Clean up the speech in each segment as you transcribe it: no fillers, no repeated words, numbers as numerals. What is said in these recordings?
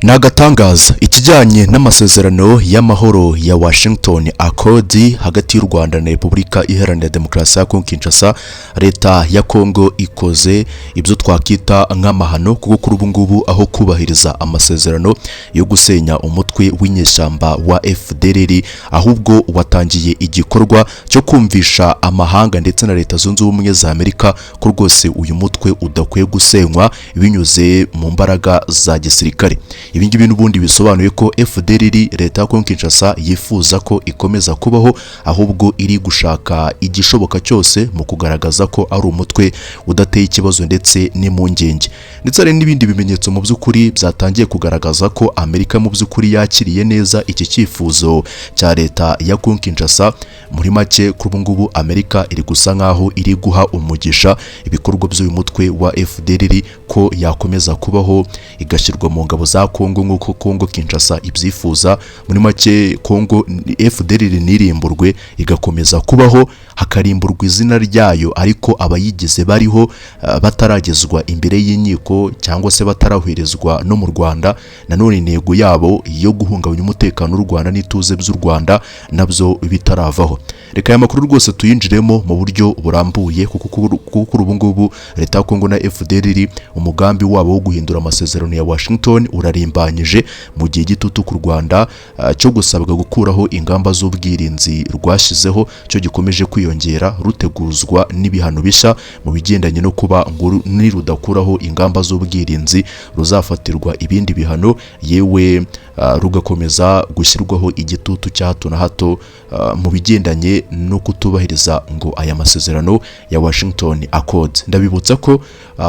Ni agatangaza ikijyanye n'amasezerano y'amahoro ya Washington Accord hagati y'u Rwanda na Repubulika Iharanira Demokarasi ya Kongo Kinshasa. Leta ya Kongo ikoze ibyo twakita nk'amahano, kuko kuri ubu ngubu aho kubahiriza amasezerano yo gusenya umutwe w'inyeshyamba wa FDLR, ahubwo watangiye igikorwa cyo kumvisha amahanga ndetse na Leta Zunze Ubumwe za Amerika ko rwose uyu mutwe udakwiye gusenywa binyuze mu mbaraga za gisirikare. Ibi ngibi n'ubundi bisobanuye ko FDLR, leta ya Kongo Kinshasa yifuza ko ikomeza kubaho, ahubwo iri gushaka igishoboka cyose mu kugaragaza ko ari umutwe udateye ikibazo ndetse n'impungenge. Ndetse hari n'ibindi bimenyetso mu by'ukuri byatangiye kugaragaza ko Amerika mu by'ukuri yakiriye neza iki cyifuzo cya leta ya Kongo Kinshasa. Muri make, kuri ubu ngubu Amerika iri gusa nkaho iri guha umugisha ibikorwa by'uyu mutwe wa FDLR, ko yakomeza kubaho igashyirwa mu ngabo za Kongo nk'uko Kongo Kinshasa ibyifuza. Muri make, Kongo FDLR ntirimburwe, igakomeza kubaho, hakarimburwa izina ryayo, ariko abayigize bariho bataragezwa imbere y'inkiko cyangwa se bataraherezwa no mu Rwanda. Nanone intego yabo yo guhungabanya umutekano w'u Rwanda n'ituze by'u Rwanda nabyo bitaravaho. Reka aya makuru rwose tuyinjiremo mu buryo burambuye, kuko kuri ubu ngubu leta ya Kongo na FDLR umugambi wabo wo guhindura amasezerano ya Washington urarimbanyije, mu gihe igitutu ku Rwanda cyo gusabwa gukuraho ingamba z'ubwirinzi rwashyizeho cyo gikomeje kwiyongera, ruteguzwa n'ibihano bishya mu bigendanye no kuba ngo nirudakuraho ingamba z'ubwirinzi ruzafatirwa ibindi bihano, yewe rugakomeza gushyirwaho igitutu cya hato na hato mu bigendanye no kutubahiriza ngo aya masezerano ya Washington Accord. Ndabibutsa ko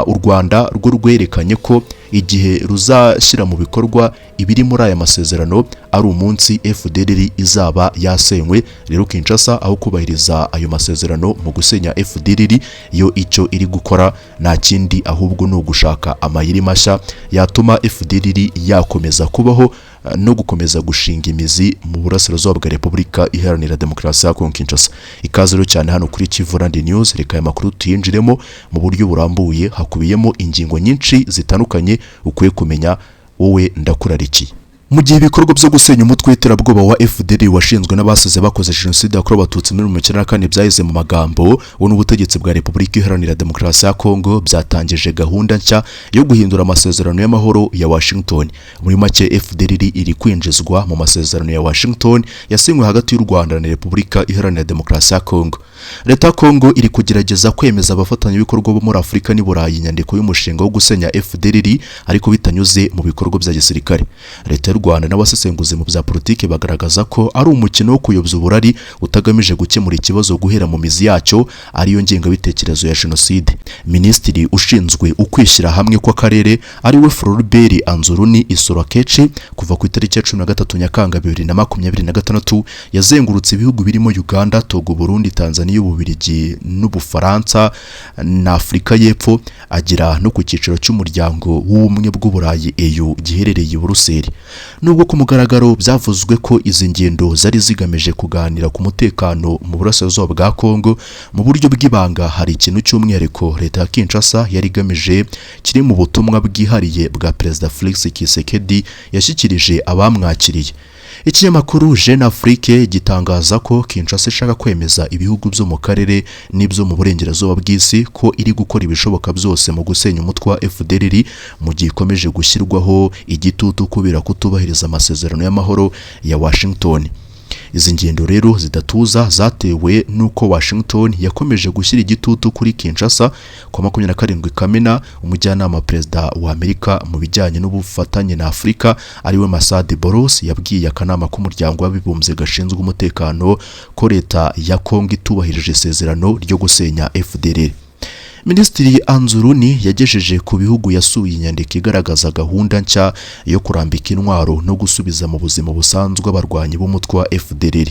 u Rwanda rwo rwerekanye ko igihe ruzashyira mu bikorwa ibiri muri aya masezerano ari umunsi FDLR izaba yasenywe. Rero Kinshasa, aho kubahiriza ayo masezerano mu gusenya FDLR, yo icyo iri gukora nta kindi, ahubwo ni ugushaka amayeri mashya yatuma FDLR yakomeza kubaho no gukomeza gushinga imizi mu burasirazuba bwa Repubulika Iharanira Demokarasi ya Kongo Kinshasa. Ikaze rero cyane hano kuri Kivu Rand News. Reka aya makuru tuyinjiremo mu buryo burambuye, hakubiyemo ingingo nyinshi zitandukanye ukwiye kumenya. Wowe ndakurarikiye. Mu gihe ibikorwa byo gusenya umutwe w'iterabwoba wa FDLR washinzwe n'abasize bakoze jenoside yakorewe Abatutsi muri 1994 byaheze mu magambo, wo n'ubutegetsi bwa Repubulika Iharanira Demokarasi ya Kongo byatangije gahunda nshya yo guhindura amasezerano y'amahoro ya Washington. Muri make, FDLR iri kwinjizwa mu masezerano ya Washington yasinywe hagati y'u Rwanda na Repubulika Iharanira Demokarasi ya Kongo. Leta ya Kongo iri kugerageza kwemeza abafatanyabikorwa bo muri Afurika n'i Burayi inyandiko y'umushinga wo gusenya FDLR, ariko bitanyuze mu bikorwa bya gisirikare. Leta y'u Rwanda n'abasesenguzi mu bya politiki bagaragaza ko ari umukino wo kuyobya uburari utagamije gukemura ikibazo guhera mu mizi yacyo, ariyo ngengabitekerezo ya jenoside. Minisitiri ushinzwe ukwishyira hamwe kw'akarere, ariwe Floribert Anzuruni Isorokechi, kuva ku itariki ya 13 Nyakanga 2026 yazengurutse ibihugu birimo Uganda, Togo, Burundi, Tanzania, Ububiligi n'Ubufaransa na Afurika y'Epfo, agera no ku cyicaro cy'Umuryango w'Ubumwe bw'Uburayi EU giherereye i Buruseli. Nubwo ku mugaragaro byavuzwe ko izi ngendo zari zigamije kuganira ku mutekano mu burasirazuba bwa Kongo, mu buryo bw'ibanga hari ikintu cy'umwihariko leta ya Kinshasa yari igamije kiri mu butumwa bwihariye bwa Perezida Felix Tshisekedi yashyikirije abamwakiriye. Ikinyamakuru Jeune Afrique gitangaza ko Kinshasa ishaka kwemeza ibihugu byo mu karere n'ibyo mu burengerazuba bw'isi ko iri gukora ibishoboka byose mu gusenya umutwe wa FDLR, mu gihe ikomeje gushyirwaho igitutu kubera kutubahiriza amasezerano y'amahoro ya Washington. Izi ngendo rero zidatuza zatewe n'uko Washington yakomeje gushyira igitutu kuri Kinshasa. Ku 27 Kamena, umujyanama perezida wa Amerika mu bijyanye n'ubufatanye na Afurika, ariwe Masad Boros, yabwiye akanama k'Umuryango w'Abibumbye gashinzwe umutekano ko leta ya Kongo itubahirije isezerano ryo gusenya FDLR. Minisitiri Anzuruni yagejeje ku bihugu yasuye inyandiko igaragaza gahunda nshya yo kurambika intwaro no gusubiza mu buzima busanzwe abarwanyi b'umutwe wa FDLR.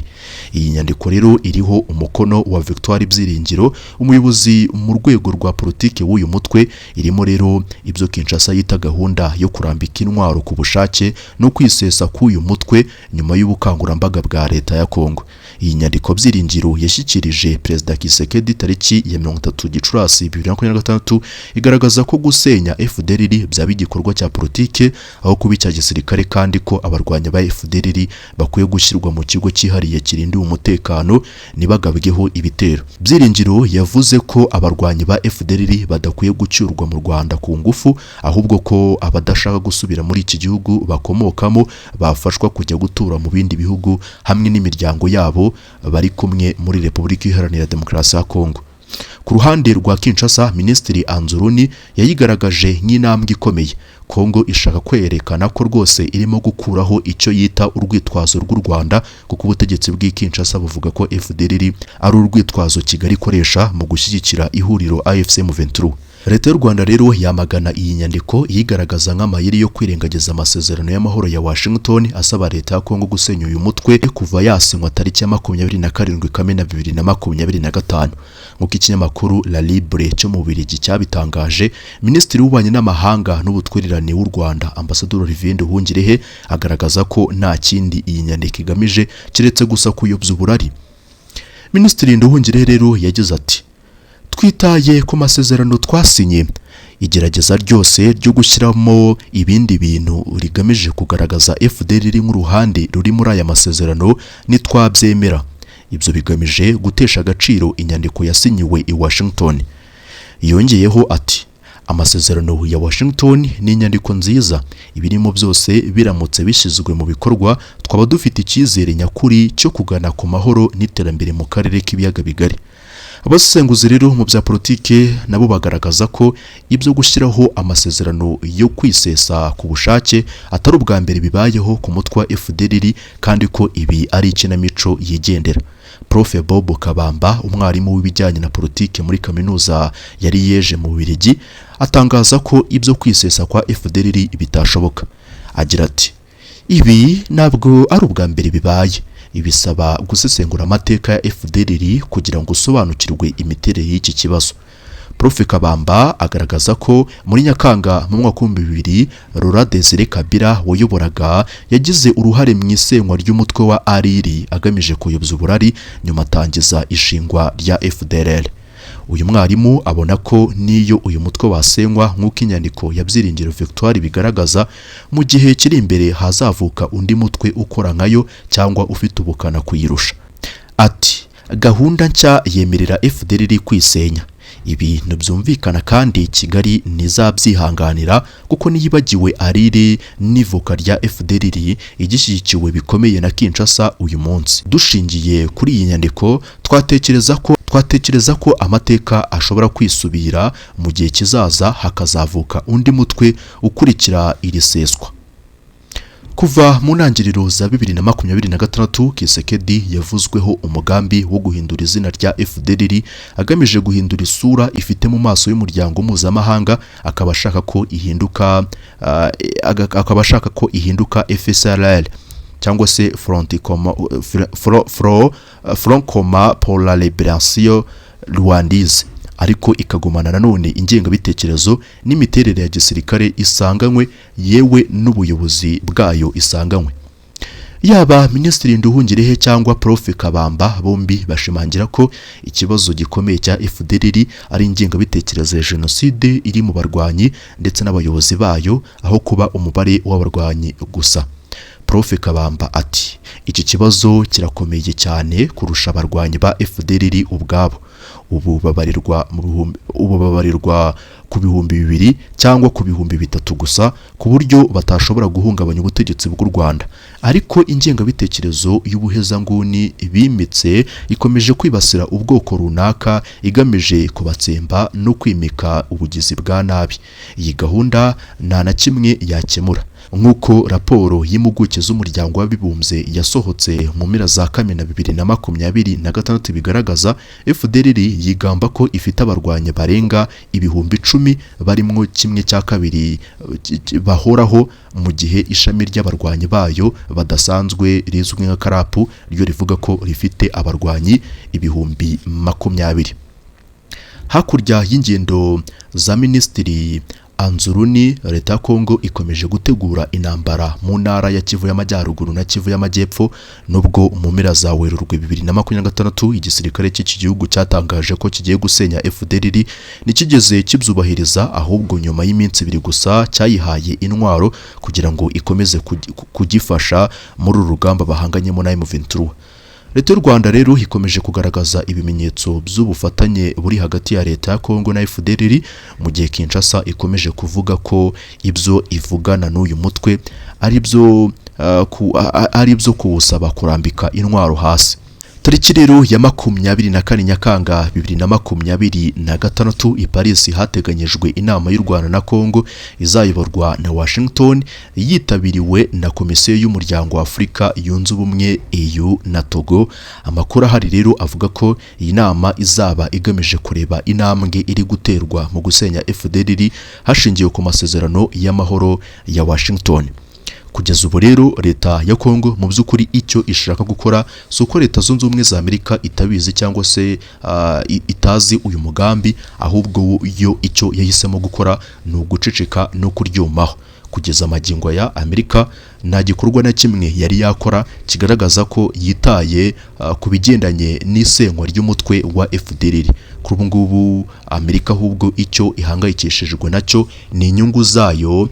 Iyi nyandiko rero iriho umukono wa Victoire Byiringiro, umuyobozi mu rwego rwa politiki w'uyu mutwe. Irimo rero ibyo Kinshasa yita gahunda yo kurambika intwaro ku bushake no kwisesa k'uyu mutwe nyuma y'ubukangurambaga bwa leta ya Kongo. Iyi nyandiko Byiringiro yashyikirije Perezida Tshisekedi tariki ya 30 Gicurasi 2026, igaragaza ko gusenya FDLR byaba igikorwa cya politike aho kuba icya gisirikare, kandi ko abarwanya ba FDLR bakwiye gushyirwa mu kigo cyihariye kirindiwe umutekano, ntibagabweho ibitero. Byiringiro yavuze ko abarwanyi ba FDLR badakwiye gucyurwa mu Rwanda ku ngufu, ahubwo ko abadashaka gusubira muri iki gihugu bakomokamo bafashwa kujya gutura mu bindi bihugu hamwe n'imiryango yabo bari kumwe muri Repubulika Iharanira Demokarasi ya Kongo. Ku ruhande rwa Kinshasa, Minisitiri Anzuruni yayigaragaje nk'intambwe ikomeye. Kongo ishaka kwerekana ko rwose irimo gukuraho icyo yita urwitwazo rw'u Rwanda, kuko ubutegetsi bw'i Kinshasa buvuga ko FDLR ari urwitwazo Kigali ikoresha mu gushyigikira ihuriro AFC M23. Leta y'u Rwanda rero yamagana iyi nyandiko, iyigaragaza nk'amayeri yo kwirengagiza amasezerano y'amahoro ya Washington asaba leta ya Kongo gusenya uyu mutwe kuva yasinywa tariki ya 27 Kamena 2025. Nk'uko ikinyamakuru La Libre cyo mu Bubiligi cyabitangaje, Minisitiri w'Ububanyi n'Amahanga n'Ubutwererane w'u Rwanda, Ambasaderi Olivier Nduhungirehe, agaragaza ko nta kindi iyi nyandiko igamije keretse gusa kuyobya uburari. Minisitiri Nduhungirehe rero yagize ati: "Twitaye ku masezerano twasinye. Igerageza ryose ryo gushyiramo ibindi bintu rigamije kugaragaza FDLR nk'uruhande ruri muri aya masezerano ntitwabyemera. Ibyo bigamije gutesha agaciro inyandiko yasinyiwe i Washington." Yongeyeho ati: "Amasezerano ya Washington ni inyandiko nziza. Ibirimo byose biramutse bishyizwe mu bikorwa, twaba dufite icyizere nyakuri cyo kugana ku mahoro n'iterambere mu karere k'Ibiyaga Bigari." Abasesenguzi rero mu bya politike nabo bagaragaza ko ibyo gushyiraho amasezerano yo kwisesa ku bushake atari ubwa mbere bibayeho ku mutwe wa FDLR, kandi ko ibi ari ikinamico yigendera. Prof Bob Kabamba, umwarimu w'ibijyanye na politike muri kaminuza ya Liège mu Bubiligi, atangaza ko ibyo kwisesa kwa FDLR bitashoboka. Agira ati: "Ibi ntabwo ari ubwa mbere bibaye. Ibisaba gusesengura amateka ya FDLR kugira ngo usobanukirwe imiterere y'iki kibazo." Prof Kabamba agaragaza ko muri Nyakanga mu mwaka 2000, Laurent Desire Kabila wayoboraga yagize uruhare mu isenywa ry'umutwe wa ARIR agamije kuyobya uburari, nyuma atangiza ishingwa rya FDLR. Uyu mwarimu abona ko n'iyo uyu mutwe wasenywa nk'uko inyandiko ya Byiringiro Victoire bigaragaza, mu gihe kiri imbere hazavuka undi mutwe ukora nkayo cyangwa ufite ubukana kuyirusha. Ati: "Gahunda nshya yemerera FDLR kwisenya. Ibi ntibyumvikana kandi Kigali ntizabyihanganira, kuko niyibagiwe ARIR n'ivuka rya FDLR igishyigikiwe bikomeye na Kinshasa uyu munsi. Dushingiye kuri iyi nyandiko, twatekereza ko amateka ashobora kwisubira mu gihe kizaza, hakazavuka undi mutwe ukurikira iri seswa." Kuva mu ntangiriro za 2026, Tshisekedi yavuzweho umugambi wo guhindura izina rya FDLR agamije guhindura isura ifite mu maso y'umuryango mpuzamahanga, akaba ashaka ko ihinduka FSLR cyangwa se Front Commun pour la Libération Rwandaise, ariko ikagumana nanone ingengabitekerezo n'imiterere ya gisirikare isanganywe, yewe n'ubuyobozi bwayo isanganywe. Yaba Minisitiri Nduhungirehe cyangwa Prof Kabamba, bombi bashimangira ko ikibazo gikomeye cya FDLR ari ingengabitekerezo ya jenoside iri mu barwanyi ndetse n'abayobozi bayo, aho kuba umubare w'abarwanyi gusa. Prof Kabamba ati: "Iki kibazo kirakomeye cyane kurusha abarwanyi ba FDLR ubwabo. Ubu babarirwa ku 2000 cyangwa ku 3000 gusa, ku buryo batashobora guhungabanya ubutegetsi bw'u Rwanda. Ariko ingengabitekerezo y'ubuhezanguni bimitse ikomeje kwibasira ubwoko runaka, igamije kubatsemba no kwimika ubugizi bwa nabi. Iyi gahunda nta na kimwe yakemura." Nk'uko raporo y'impuguke z'Umuryango w'Abibumbye yasohotse mu mpera za Kamena 2026 bigaragaza, FDLR yigamba ko ifite abarwanyi barenga 10,000, barimwo 1/2 bahoraho, mu gihe ishami ry'abarwanyi bayo badasanzwe rizwi nka Karapu ryo rivuga ko rifite abarwanyi 20,000. Hakurya y'ingendo za Minisitiri Anzuruni, leta ya Kongo ikomeje gutegura intambara mu ntara ya Kivu y'Amajyaruguru na Kivu y'Amajyepfo, nubwo mu mpera za Werurwe 2026 igisirikare cy'iki gihugu cyatangaje ko kigiye gusenya FDLR, ntikigeze kibyubahiriza, ahubwo nyuma y'iminsi 2 gusa cyayihaye intwaro kugira ngo ikomeze kugifasha muri uru rugamba bahanganyemo na M23. Leta y'u Rwanda rero ikomeje kugaragaza ibimenyetso by'ubufatanye buri hagati ya leta ya Kongo na FDLR, mu gihe Kinshasa ikomeje kuvuga ko ibyo ivugana n'uyu mutwe ari byo kuwusaba kurambika intwaro hasi. Tariki rero ya 24 Nyakanga 2026 i Paris hateganyijwe inama y'u Rwanda na Kongo izayoborwa na Washington, yitabiriwe na Komisiyo y'Umuryango wa Afurika Yunze Ubumwe EU na Togo. Amakuru ahari rero avuga ko iyi nama izaba igamije kureba intambwe iri guterwa mu gusenya FDLR hashingiwe ku masezerano y'amahoro ya Washington. Kugeza ubu rero leta ya Kongo mu by'ukuri icyo ishaka gukora si uko Leta Zunze Ubumwe za Amerika itabizi cyangwa se itazi uyu mugambi, ahubwo yo icyo yahisemo gukora ni uguceceka no kuryumaho. Kugeza amagingo ya Amerika nta gikorwa na kimwe yari yakora kigaragaza ko yitaye ku bigendanye n'isenywa ry'umutwe wa FDLR. Kuri ubu ngubu Amerika ahubwo icyo ihangayikishijwe nacyo ni inyungu zayo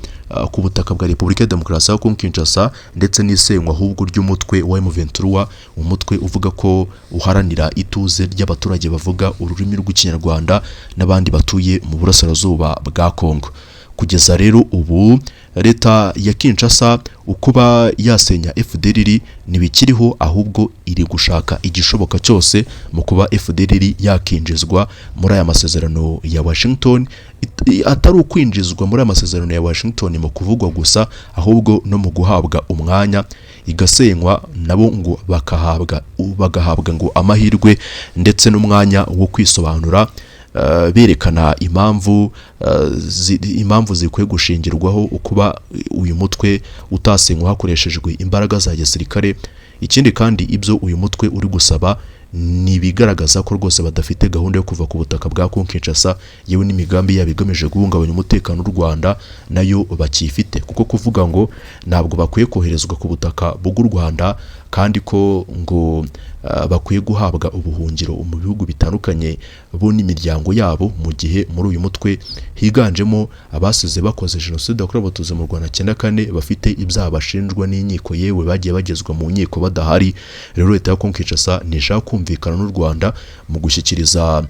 ku butaka bwa Repubulika ya Demokarasi ya Kongo Kinshasa, ndetse n'isenywa ahubwo ry'umutwe wa M23, umutwe uvuga ko uharanira ituze ry'abaturage bavuga ururimi rw'Ikinyarwanda n'abandi batuye mu burasirazuba bwa Kongo. Kugeza rero ubu leta ya Kinshasa ukuba yasenya FDLR ntibikiriho, ahubwo iri gushaka igishoboka cyose mu kuba FDLR yakinjizwa muri aya masezerano ya Washington, atari ukwinjizwa muri aya masezerano ya Washington mu kuvugwa gusa, ahubwo no mu guhabwa umwanya igasenywa, nabo ngo bagahabwa ngo amahirwe ndetse n'umwanya wo kwisobanura, berekana impamvu zikwiye gushingirwaho ukuba uyu mutwe utasenywa hakoreshejwe imbaraga za gisirikare. Ikindi kandi ibyo uyu mutwe uri gusaba ni ibigaragaza ko rwose badafite gahunda yo kuva ku butaka bwa Kongo Kinshasa, yewe n'imigambi yabo igamije guhungabanya umutekano w'u Rwanda nayo bakifite, kuko kuvuga ngo ntabwo bakwiye koherezwa ku butaka bw'u Rwanda kandi ko ngo bakwiye guhabwa ubuhungiro mu bihugu bitandukanye bo n'imiryango yabo, mu gihe muri uyu mutwe higanjemo abasize bakoze jenoside yakorewe Abatutsi mu Rwanda 94, bafite ibyaha bashinjwa n'inkiko, yewe bagiye bagezwa mu nkiko badahari. Rero leta ya Kongo Kinshasa ntishaka kumvikana n'u Rwanda mu gushyikiriza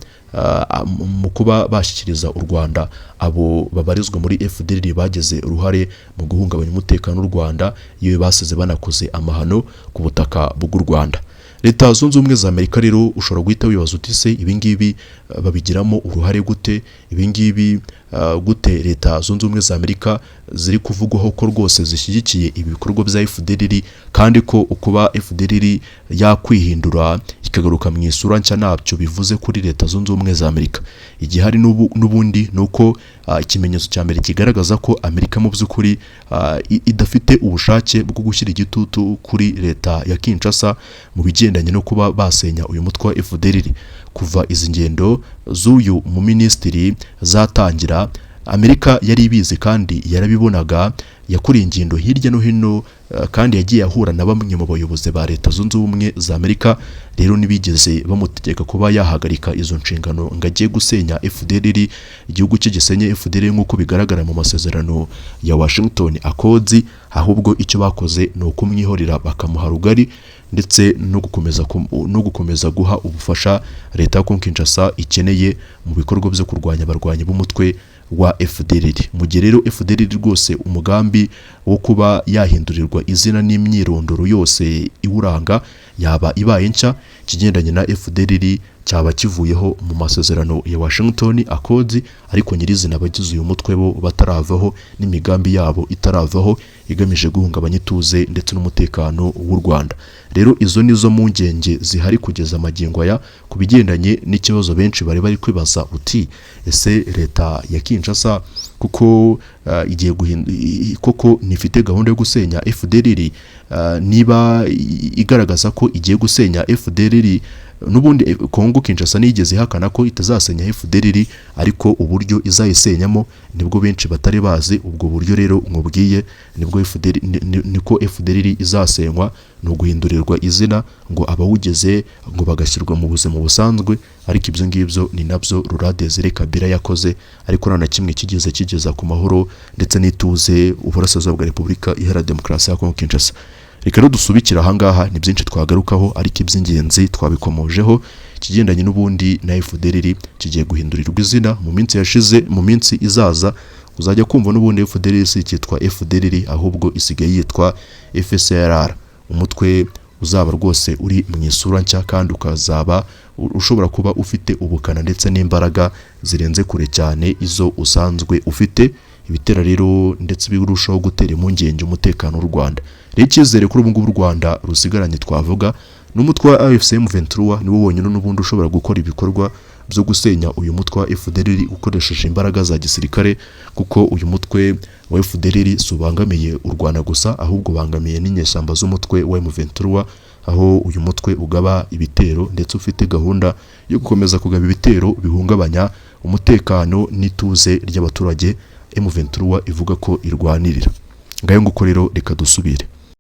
mu kuba bashyikiriza u Rwanda abo babarizwa muri FDLR bagize uruhare mu guhungabanya umutekano w'u Rwanda, yewe basize banakoze amahano ku butaka bw'u Rwanda. Leta Zunze Ubumwe za Amerika rero ushobora guhita wibaza uti se ibi ngibi babigiramo uruhare gute? Ibi ngibi gute Leta Zunze Ubumwe za Amerika ziri kuvugwaho ko rwose zishyigikiye ibikorwa bya FDLR, kandi ko ukuba FDLR yakwihindura ikagaruka mu isura nshya ntabyo bivuze kuri Leta Zunze Ubumwe za Amerika? Igihari n'ubundi ni uko ikimenyetso cya mbere kigaragaza ko Amerika mu by'ukuri idafite ubushake bwo gushyira igitutu kuri leta ya Kinshasa mu bigendanye no kuba basenya uyu mutwe wa FDLR. Kuva izi ngendo z'uyu muminisitiri zatangira, Amerika yari ibizi kandi yarabibonaga, yakuriye ingendo hirya no hino, kandi yagiye ahura na bamwe mu bayobozi ba Leta Zunze Ubumwe za Amerika. Rero ntibigeze bamutegeka kuba yahagarika izo nshingano ngo agiye gusenya FDLR, igihugu cye gisenye FDLR nk'uko bigaragara mu masezerano ya Washington Accords, ahubwo icyo bakoze ni ukumwihorera bakamuha rugari, ndetse no gukomeza guha ubufasha leta ya Kongo Kinshasa ikeneye mu bikorwa byo kurwanya abarwanyi b'umutwe wa FDLR. Mu gihe rero FDLR rwose umugambi wo kuba yahindurirwa izina n'imyirondoro yose iwuranga yaba ibaye nshya, ikigendanye na FDLR cyaba kivuyeho mu masezerano ya Washington Accords, ariko nyirizina abagize uyu mutwe bo bataravaho n'imigambi yabo itaravaho igamije guhungabanya ituze ndetse n'umutekano w'u Rwanda. Rero izo nizo mpungenge zihari kugeza magingo aya ku bigendanye n'ikibazo benshi bari bari kwibaza uti ese leta ya Kinshasa kuko igiye koko ntifite gahunda yo gusenya FDLR, niba igaragaza ko igiye gusenya FDLR N'ubundi Kongo Kinshasa nigeze ihakana ko itazasenya FDLR, ariko uburyo izayisenyamo nibwo benshi batari bazi. Ubwo buryo rero nkubwiye nibwo FDLR niko FDLR izasenywa, ni uguhindurirwa izina ngo abawugeze ngo bagashyirwa mu buzima busanzwe. Ariko ibyo ngibyo ni nabyo Laurent Desire Kabila yakoze, ariko nta na kimwe kigeze kigeza ku mahoro ndetse n'ituze uburasirazuba bwa Repubulika Iharanira Demokarasi ya Kongo Kinshasa. Reka rero dusubikire ahangaha, ni byinshi twagarukaho ariko iby'ingenzi twabikomojeho. Ikigendanye n'ubundi na FDLR kigiye guhindurirwa izina mu minsi yashize, mu minsi izaza uzajya kumva n'ubundi FDLR si cyitwa FDLR, ahubwo isigaye yitwa FSLR, umutwe uzaba rwose uri mu isura nshya kandi ukazaba ushobora kuba ufite ubukana ndetse n'imbaraga zirenze kure cyane izo usanzwe ufite. Ibitera rero ndetse birushaho gutera impungenge umutekano w'u Rwanda. Rero icyizere kuri ubu ngubu u Rwanda rusigaranye twavuga n'umutwe wa AFC M23, niwo wonyine n'ubundi ushobora gukora ibikorwa byo gusenya uyu mutwe wa FDLR ukoresheje imbaraga za gisirikare, kuko uyu mutwe wa FDLR si ubangamiye u Rwanda gusa, ahubwo ubangamiye n'inyeshyamba z'umutwe wa M23, aho uyu mutwe ugaba ibitero ndetse ufite gahunda yo gukomeza kugaba ibitero bihungabanya umutekano n'ituze ry'abaturage M23 ivuga ko irwanirira. Ngayo nguko rero, reka dusubire.